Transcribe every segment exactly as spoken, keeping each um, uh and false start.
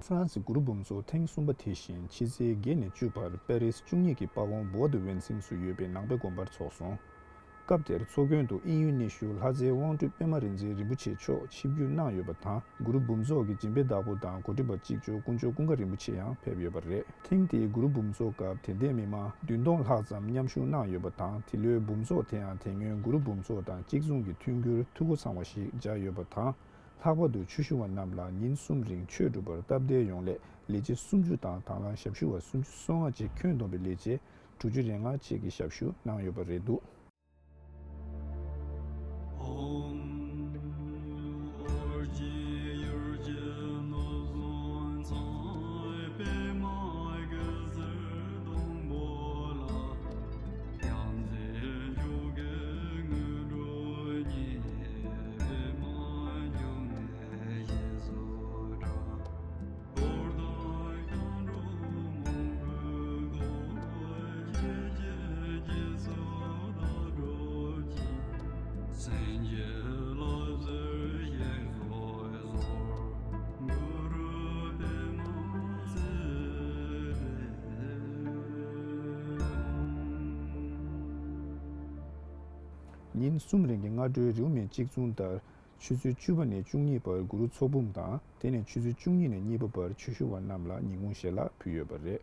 ཧྥ་རན་སི་གུ་རུ་འབུམ་ཚོགས་ཐེངས་གསུམ་པ་དེ་བཞིན་ཕྱི་ཚེས་བརྒྱད་ནས་བཅུ་བར་པེ་རིས་བཅུ་གཉིས་ཀྱི་པ་ཝང་བོ་དི་ཝེན་སིན་སུ་ཡོད་པའི་ནང་པའི་དགོན་པར་འཚོགས་སོང་། སྐབས་དེར་ཚོགས་མགོན་དུ་དབྱིན་ཡུལ་གནས་བཞུགས་ལྷ་རྩེའི་དབང་སྤྲུལ་པད་མ་རིག་འཛིན་རིན་པོ་ཆེ་མཆོག་ཆིབས་བསྒྱུར་གནང་ཡོད་པ་དང་། གུ་རུ་འབུམ་ཚོགས་ཀྱི་སྦྱིན་པའི་བདག་པོ་དང་གོ་སྒྲིག་པ་གཅིག་ལྕོགས་དཀོན་མཆོག་ཀུན་དགའ་རིན་པོ་ཆེ་ཡང་ཕེབས་ཡོད་པ་རེད། ཐེངས་དེའི་གུ་རུ་འབུམ་ཚོགས་སྐབས་དད་ལྡན་མི་མང་བདུན་སྟོང་ལྷག་ཙམ་མཉམ་ཞུགས་གནང་ཡོད་པ་དང་། དེ་ལོའི་འབུམ་ཚོགས་དེའང་དེ་སྔོན་གུ་རུ་འབུམ་ཚོགས་དང་གཅིག་མཚུངས་ཀྱི་མཐུན་འགྱུར་འཐུས་སྒོ་ཚང་བ་ཞིག་མཇལ་ཡོད་པ་དང་། ལྷག་པར་དུ་ཆོས་ཞུ་བ་རྣམས་ལ་ཉིན་གསུམ་རིང་ཆོས་སྒྲུབ་པར་སྟབས་བདེ་ཡོང་སླད་ལས་བྱེད་སུམ་ཅུ་དང་དང་བླངས་ཞབས་ཞུ་བ་སུམ་ཅུ་སོ་ལྔ་བཅས་ཁྱོན་བསྡོམས་པའི་ལས་བྱེད་དྲུག་ཅུ་རེ་ལྔ་བཅས་ཀྱིས་ཞབས་ཞུ་གནང་ཡོད་པ་རེད་འདུག་ཉིན་གསུམ་རིང་གི་སྔ་དྲོའི་རེའུ་མིག་གཅིག་མཚུངས་ལྟར། ཆུ་ཚོད་བཅུ་པ་ནས་བཅུ་གཉིས་བར་གུ་རུ་ཚོགས་འབུམ་དང་། དེ་ནས་ཆུ་ཚོད་བཅུ་གཉིས་ནས་གཉིས་པ་བར་ཆོས་ཞུ་བ་རྣམས་ལ་ཉིན་གུང་ཞལ་ལག་ཕུལ་ཡོད་པ་རེད།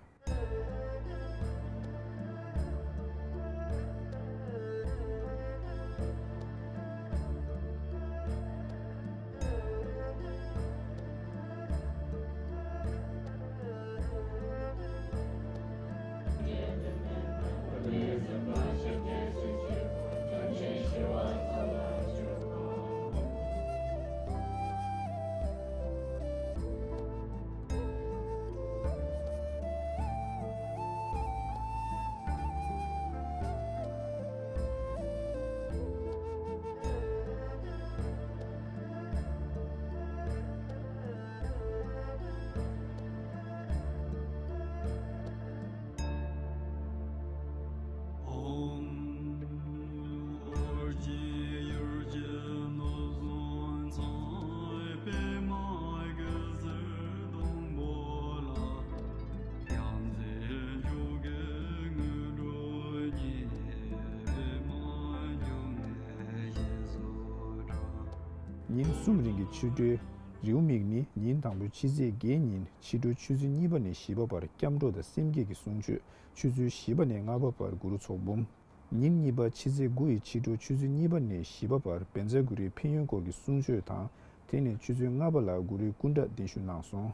ཉིན་གསུམ་རིང་གི་ཆོས་འབྲེལ་རེའུ་མིག་ནི། ཉིན་དང་པོའི་ཕྱི་ཚེས་བརྒྱད་ཉིན་ཕྱི་དྲོ་ཆུ་ཚོད་གཉིས་པ་ནས་བཞི་པ་བར་སྐྱབས་འགྲོ་དང་སེམས་བསྐྱེད་ཀྱི་གསུང་ཆོས། ཆུ་ཚོད་བཞི་པ་ནས་ལྔ་པ་བར་གུ་རུ་ཚོགས་འབུམ། ཉིན་གཉིས་པ་ཕྱི་ཚེས་དགུ་ཡི་ཕྱི་དྲོ་ཆུ་ཚོད་གཉིས་པ་ནས་བཞི་པ་བར་བཛྲ་གུ་རུའི་ཕན་ཡོན་སྐོར་གྱི་གསུང་ཆོས་དང་། དེ་ནས་ཆུ་ཚོད་ལྔ་པ་ལ་གུ་རུའི་སྐུ་འདྲ་གདན་ཞུ་གནང་སོང་།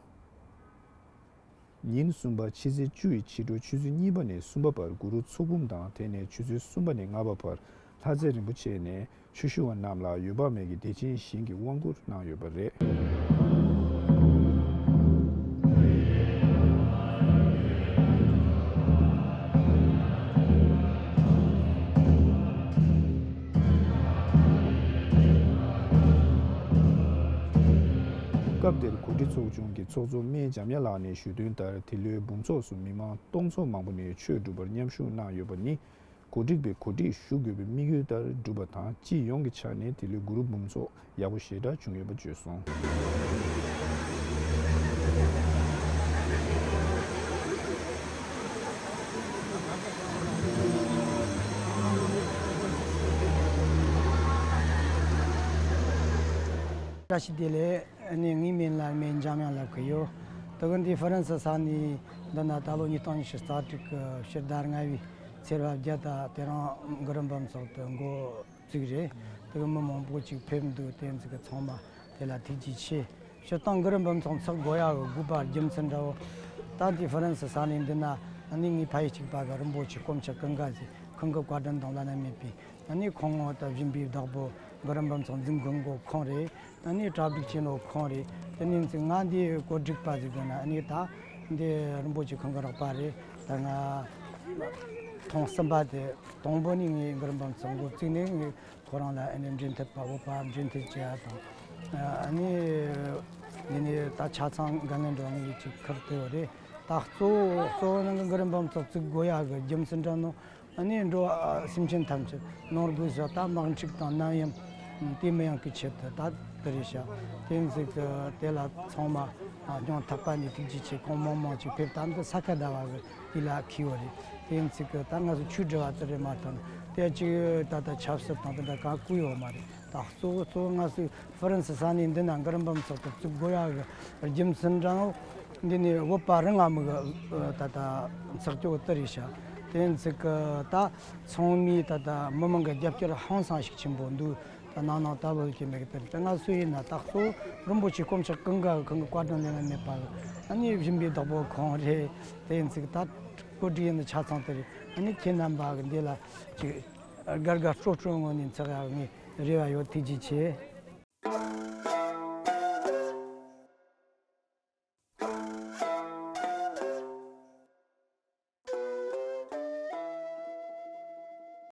ཉིན་གསུམ་པ་ཕྱི་ཚེས་བཅུ་ཡི་ཕྱི་དྲོ་ཆུ་ཚོད་གཉིས་པ་ནས་གསུམ་པ་བར་གུ་རུ་ཚོགས་འབུམ་དང་། དེ་ནས་ཆུ་ཚོད་གསུམ་པ་ནས་ལྔ་པ་བར་ལྷ་རྩེ་རིན་པོ་ཆེ་ནས་ཆོས་ཞུ་བ་རྣམས་ལ་འོད་དཔག་མེད་ཀྱི་བདེ་ཆེན་ཞིང་གི་དབང་བསྐུར་གནང་ཡོད་པ་རེད། སྐབས་དེར་གོ་སྒྲིག་ཚོགས་ཆུང་གི་ཚོགས་གཙོ་སྨན་འཇམ་དབྱངས་ལགས་ནས་ཞུས་དོན་ལྟར། དེ་ལོའི་འབུམ་ཚོགས་སུ་མི་མང་སྟོང་ཚོ་མང་པོ་ནས་ཆོས་སྒྲུབ་པར་མཉམ་ཞུགས་གནང་ཡོད་པ་ནི། གོ་སྒྲིག་པས་གོ་སྒྲིག་ཞུ་དགོས་པའི་དམིགས་ཡུལ་ལྟར་བསྒྲུབས་པ་དང་། སྤྱི་ཡོངས་ཀྱི་ཆ་ནས་དེ་ལོའི་གུ་རུ་འབུམ་ཚོགས་ཡག་པོ་ཞེ་དྲག་བྱུང་ཡོད་པ་བརྗོད་སོང་། བཀྲ་ཤིས་བདེ་ལེགས། ཨ་ནི་ངའི་མིང་ལ་སྨན་འཇམ་དབྱངས་ལབ་ཀྱི་ཡོད། ད་ དེ་གི་འདི་ཧྥ་རན་སི་ས་གནས་འདི་ན་ད་ལོ་ཉིས་སྟོང་ཉི་ཤུ་རྩ་དྲུག་གི་ཕྱི་ཟླ་ལྔ་པའི་ཚེས་པ་བརྒྱད་དང་དེ་རིང་གུ་རུ་འབུམ་ཚོགས་དེ་འགོ་བཙུགས་རེད། དེ་གི་མི་མང་པོ་ཅིག་ཕེབས་འདུག་དེ་ཚོ་གི་ཚང་མ་དེ་ལ་ཐུགས་རྗེ་ཆེ། སྤྱིར་བཏང་གུ་རུ་འབུམ་ཚོགས་འཚོགས་དགོས་ཡག་གི་དགོས་པ་རྒྱུ་མཚན་འདྲ་བོ། ད་འདི་ཧྥ་རན་སི་ས་གནས་འདི་ན་ཨ་ནི་ངའི་ཕ་ཡུལ་གཅིག་པ་གི་རིན་པོ་ཆེ་དཀོན་མཆོག་ཀུན་དགའ་ཟེར། ཁོང་གི་བཀའ་དྲིན་དང་བླ་ན་མེད་པའི། ཨ་ནི་ཁོང་ངོ་ད་སྦྱིན་པའི་བདག་པོ་གུ་རུ་འབུམ་ཚོགས་འཛིན་མཁན་གོ་ཁོང་རེད། ཨ་ནི་གྲ་སྒྲིག་བྱེད་ནོ་ཁོང་རེད། དེ་ནས་ཚེ་ང་འདི་གོ་སྒྲིག་པ་ཟིག་དགོས་ན་ཨ་ནི་ད་འདི་རིན་པོ་ཆེ་ཁོང་གི་རོགས་པ་རེད། ད་ང་ཐེངས་གསུམ་པ་དེ་དང་པོ་ནི་ངའི་གུ་རུ་འབུམ་ཚོགས་འགོ་བཙུགས་ནས་ངས་ཁོ་རང་ལ་ཨ་ནི་འབྲེལ་མཐུད་པ་འོས་པ་འབྲེལ་མཐུད་བྱེད་ཡ་དང་། ཨ་ནི་འདི་ནས་ད་ཆ་ཚང་འགན་ལེན་འགྲོ་ངེས་ཅིག་ཁུར་དེ་བ་རེད། ད་གཙོ་བོ་གཙོ་བོ་ནི་གུ་རུ་འབུམ་ཚོགས་བཙུགས་དགོས་ཡ་གི་རྒྱུ་མཚན་འདྲ་ནོ། ཨ་ནི་འགྲོ་བ་སེམས་ཅན་ཐམས་ཅད་ནོར་བུ་ཟོ་ད་དམག་འཁྲུག་དང་ནད་ཡམས་དེ་མི་ཡོང་གི་ཆེད་དུ་ད་དེ་རེད་ཤག་དེ་ཚིག་དེ་ལ་ཚང་མ་སྙིང་ཐག་པ་ནས་ཐུགས་རྗེ་ཆེ། ཁོང་མང་མང་ཅིག་ཕེབས། ད་འདི་ས་ག་ཟླ་བ་གི་དེ་ལ་ཁི་བ་རེད། དེ་ཚིག་ད་ང་ཚོ་ཆོས་འབྲེལ་བ་དེ་རེད་མ་གཏོགས་དེ་ཅིག་ད་ལྟ་ཆབ་སྲིད་དང་དེ་འདྲ་གང་བཀོད་ཡོད་མ་རེད། ད་གཙོ་བོ་གཙོ་བོ་ང་ཚོའི་ཧྥ་རན་སི་ས་གནས་འདི་ན་གུ་རུ་འབུམ་ཚོགས་དེ་བཙུགས་དགོས་ཡ་གི་རྒྱུ་མཚན་འདྲ་ནོ། འདི་ནས་བོད་པ་རང་ང་མི་གི་ད་ལྟ་ཚོགས་སྐྱོ་དེ་རེད་ཤག་དེ་ཚིག་གི་ད་ཚང་མས་ད་ལྟ་མི་མང་གི་རྒྱབ་སྐྱོར་ཧང་སང་ཞིག་ཆེན་པོ་འདུག་ད་ནང་ནང་ད་ལོ་གི་མེད་གི་དེ་རེད། ད་ང་སུ་ཡིན་ན་ད་གཙོ་བོ་རིན་པོ་ཆེ་དཀོན་མཆོག་ཀུན་དགའ་གི་ཁོང་གི་བཀའ་དྲིན་ལས་ན་མེད་པ་གི་ཨ་ནི་སྦྱིན་པའི་བདག་པོ་ཁོང་རེད། དེ་ཚིག་ད་གོ་སྒྲིག་ཡིན་ན་ཆ་ཚང་དེ་རེད། ཨ་ནི་ཁྱེད་རྣམ་པ་གི་འདི་ལ་ཅིག་དགའ་དགའ་སྤྲོ་སྤྲོ་ངང་ནས་འཚོགས་ཡག་ངས་རེ་བ་ཡོད། ཐུགས་རྗེ་ཆེ།